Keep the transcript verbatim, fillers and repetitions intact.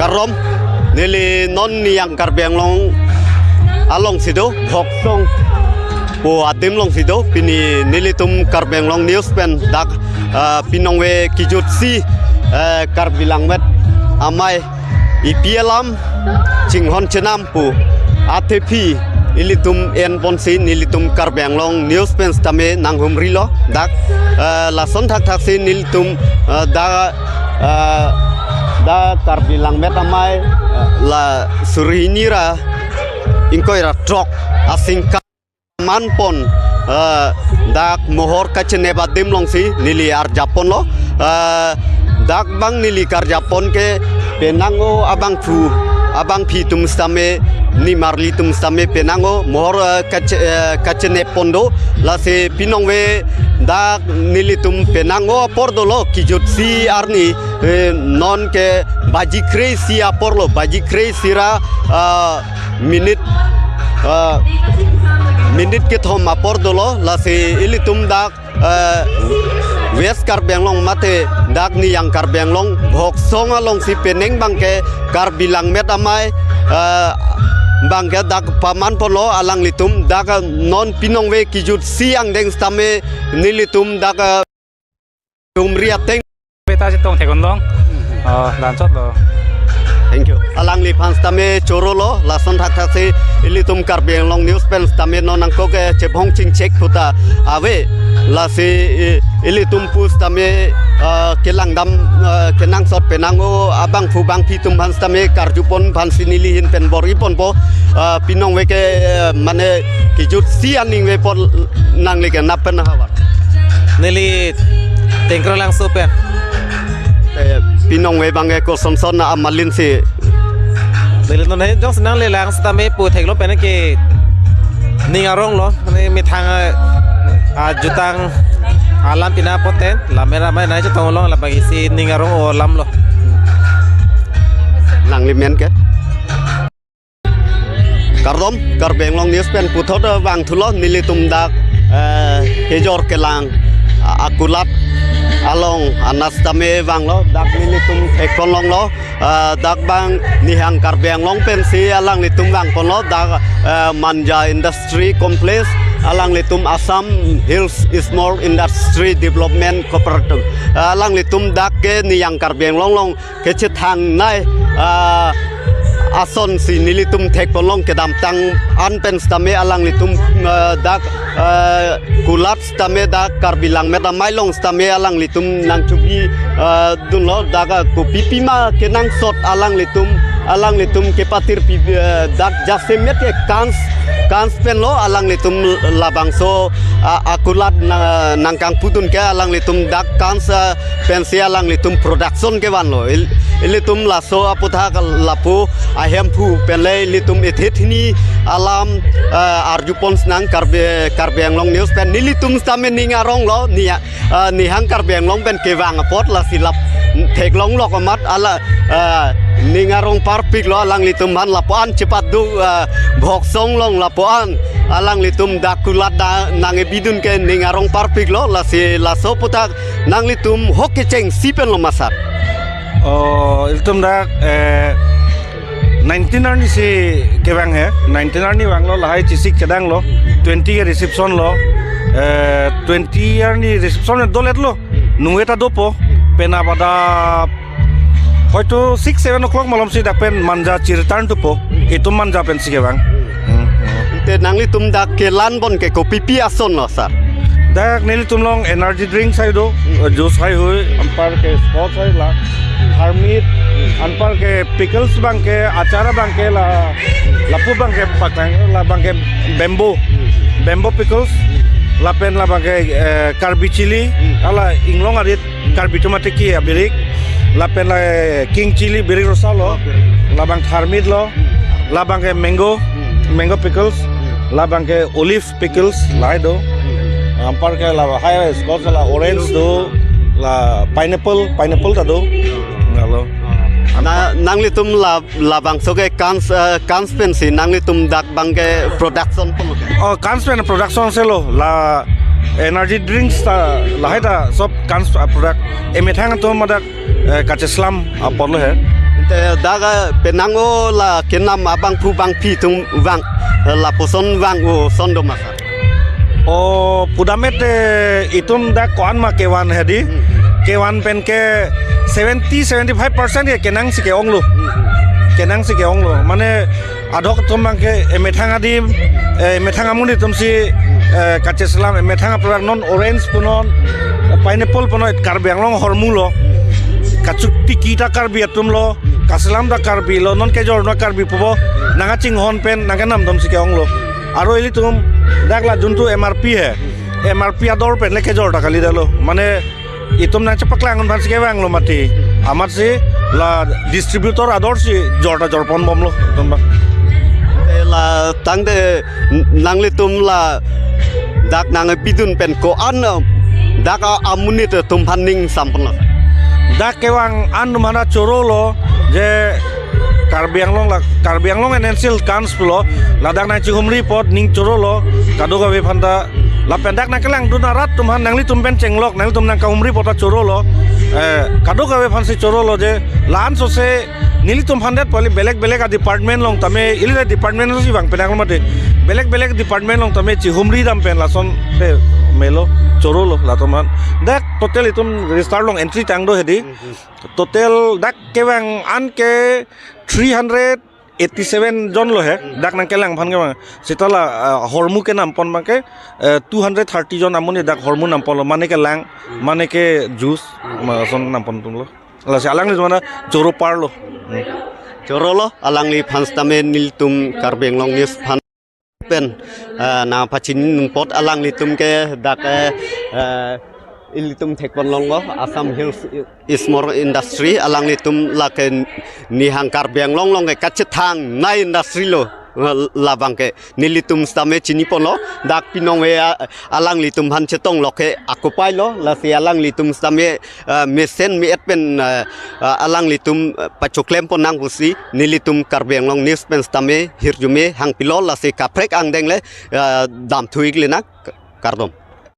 Kardom, neli non niyang Karbi Anglong alongsi do, Bhoksong pu adim alongsi do, pini nelitum Karbi Anglong News pen dak, ah, pinongve kejutsi, eh, Karbi Langmet Amei epi alam chinghon chenam pu athe aphi ilitum enponsi nelitum Karbi Anglong News pen sitame nanghumrilo dak, eh, lason thakthaksi nelitum, eh, dak, eh, dak Karbi Langmet Amei, eh, la suri hini ra ingkoi ra throk asingka manpon, eh, dak mohor kachenep adim alongsi neli arjapponlo. Eh, dak bang neli karjappon ke penang-o abangphu abangphi atum sitame, nimarli atum sitame penang-o mohor, eh, kache-, eh, kachenep pon do. Lasi pinongve dak nelitum penang-o apor dolo, kejutsi arni, eh, non ke baji kre-isi apor lo, baji kre-isi ra, ah, minute, ah, minute kethom apor dolo, lasi ilitum dak, ah, West Karbi Anglong mate dak niyang Karbi Anglong Bhoksong alongsi penang bangke Karbi Langmet Amei, ah, bangke dak pamanponlo alanglitum dak, ah, non pinongve kejutsi angdeng sitame nelitum dak, ah, humri ateng. Peta chetong thekon long. Oh, dan chot lo. Thank you. Alangliphan sitame chorolo, lason thakthaksi ilitum Karbi Anglong News pen sitame non nangkok ke chebhong chingchek puta ave. Lasi i-, ilitum pu sitame, eh, kelangdam, eh, kenangsot penang-o abangphu bangphi atum aphan sitame karjupon aphansi neli ahin pen bor-iponpo, eh, pinongve ke, eh, mane kejutsi aning vepon nangli ke nap pen havar. Neli Tengkrolangso pen. Eh, pinongve bangke kosonson amalin si. Neli non he jongsi nangle lang sitame pu theklo pen ke ning aronglo, mane methang, ah, jutang alam pina poten, la mera mai nai chetong long, labang isi ning arong-o alamlo. Nangli men ke? Kardom, Karbi Anglong News pen puthot, eh, vangthulo, nelitum dak, eh, kejor kelang, a-, akulat along anat sitame vanglo, dak nelitum thekkon longlo, eh, dak bang nihang Karbi Anglong pensi alanglitum vangponlo, dak, eh, Manja Industry Complex, alanglitum Assam Hills Small Industry Development Cooperative, eh, alanglitum dak ke niyang Karbi Anglong along kechethangnei, ah, asonsi nelitum thekkon long, kedamtang an pen sitame alanglitum, ah, dak, ah, kulat sitame dak Karbi Langmet Amei along sitame alanglitum nangchubi, ah, dunlo, dak, ah, kopipi ma kenangsot alanglitum, alanglitum kepatirpi, ah, dak jasemet ke kans, kans penlo alanglitum labangso, ah, akulat na, nangkangpudun ke alanglitum dak kans, ah, pensi alanglitum production kevanlo. Il-, ilitum laso aputhak lapu ahemphu penle ilitum ethit hini alam, eh, arjupon sinang Karbi, Karbi Anglong News pen. Nelitum sitame ning aronglo, ni, eh, nihang Karbi Anglong pen kevang apot lasi lap theklonglok amat ala, eh, ning arong parpiklo alanglitum aphan lapu-an chepat do, eh, Bhoksong along lapu-an alanglitum dak kulat da nang-ebidun ke ning arong parpiklo, lasi laso aputhak nanglitum hok kechengsi penlo ma sir? Oh, ilitum dak, eh, nineteen arni si kevang he, nineteen arni vanglo, lahai chesik chedanglo, twenty ke reception lo, eh, twenty arni reception doletlo, nungve ta dopo, penap adap hoito six seven o'clock malomsi dak pen Manja chi-return thupo. Itum Manja pensi kevang. Hmm, hmm. Te nanglitum dak kelan bon ke kopipi asonlo sir? Dak nelitum along energy drink hai do, juice hai hui, anpar ke squash hai la, Tharmit, anpar ke pickles bangke, achar bangke la, lapu bangke paklang, labangke bamboo, bamboo pickles, lapen labangke, eh, Karbi chili, hala inglong arit Karbi tomato ke abirik, lapen la king chili birik rosa lo, labang Tharmit lo, labangke mango, mango pickles, labangke olive pickles, lahai do. Anpar ke lahai squash la orange do, la pineapple, pineapple ta do. Ngalo. Na, nanglitum la labangso ke kans, eh, kans pensi nanglitum dak bangke production ponlo ke? Oh, kans pen production si lo, la energy drinks ta, lahai ta sob kans, ah, product. Emethang atum ma dak, eh, kacheslam apor lo he. Eh, dak, eh, penang o la kenam abangphu bangphi atum vang, eh, lapuson vang-o ason do ma sir? O, pudamete itum dak ko-an ma kevan hedi. Hmm. Kevan pen ke seventy, seventy-five percent ke kenangsi ke-onglo. Hmm. Kenangsi ke-onglo. Mane adhok atum abang ke emethang adim, eh, emethang amonit atumsi, eh, kacheselam, emethang apor non orange punon, pineapple punon, Karbi Anglong ahormu lo. Kachuk tiki ta Karbi atum lo, kaselam ta Karbi lo, non kejor na Karbi pupo, nangkachinghon pen, nangkenam atumsi ke-onglo. Aro ilitum, dak la juntu M R P he, M R P ador pen le kejor ta kalidet lo. Mane, itum nangchepaklang aphansi kevanglo mati. Amatsi la distributor adorsi jor ta jorponbomlo, itum abang. Eh, la tangte n-, nanglitum la dak nangpidun pen ko-an, eh, dak a-, amonit atum aphan ning samponlo? Dak kevang an atum aphan choro lo je Karbi Anglong la, Karbi Anglong N N C L Council lo, ladak nangchihumri apot ning choro lo, kadokave aphan ta, lapen dak nangkelangdun arat atum aphan nanglitum pen chenglok, nanglitum nangkahumri apot ta choro lo, eh, kadokave aphansi choro lo je, la-an sose nelitum aphan det pali belek belek a-department along tame, ili department si vang penang mati, belek belek department along tame chihumri dam pen lason te melo, choro lo latum aphan. Dak total itum register along entry tang do hedi. Total dak kevang an ke three hundred eighty-seven jon lo he, dak nangkelang aphan kevang. Seta la, ah, hormu kenampon abang ke, eh, two hundred thirty jon amonit dak hormu namponlo, mane kelang, mane ke juice, ma ason nampon atum lo. Lasi alanglitum aphan choro parlo. Hmm. Choro lo, alangliphan sitame nelitum Karbi Anglong News aphan pen, eh, nangpachini apot alanglitum ke dak, eh, eh, ilitum thekponlonglo Assam Hills Exmore Industry, alanglitum lake nihang Karbi Anglong along ke kachethangnei industry lo, eh, labang ke nelitum sitame chiniponlo, dak pinong ve, ah, alanglitum aphan chetonglok ke akopai lo, lasi alanglitum sitame, ah, mesen me-et pen, ah, ah, alanglitum, ah, pachoklempon nang pusi nelitum Karbi Anglong News pen sitame hirjume hangpilo, lasi kaprek angdeng le, ah, damthu-ik le nang, kardom.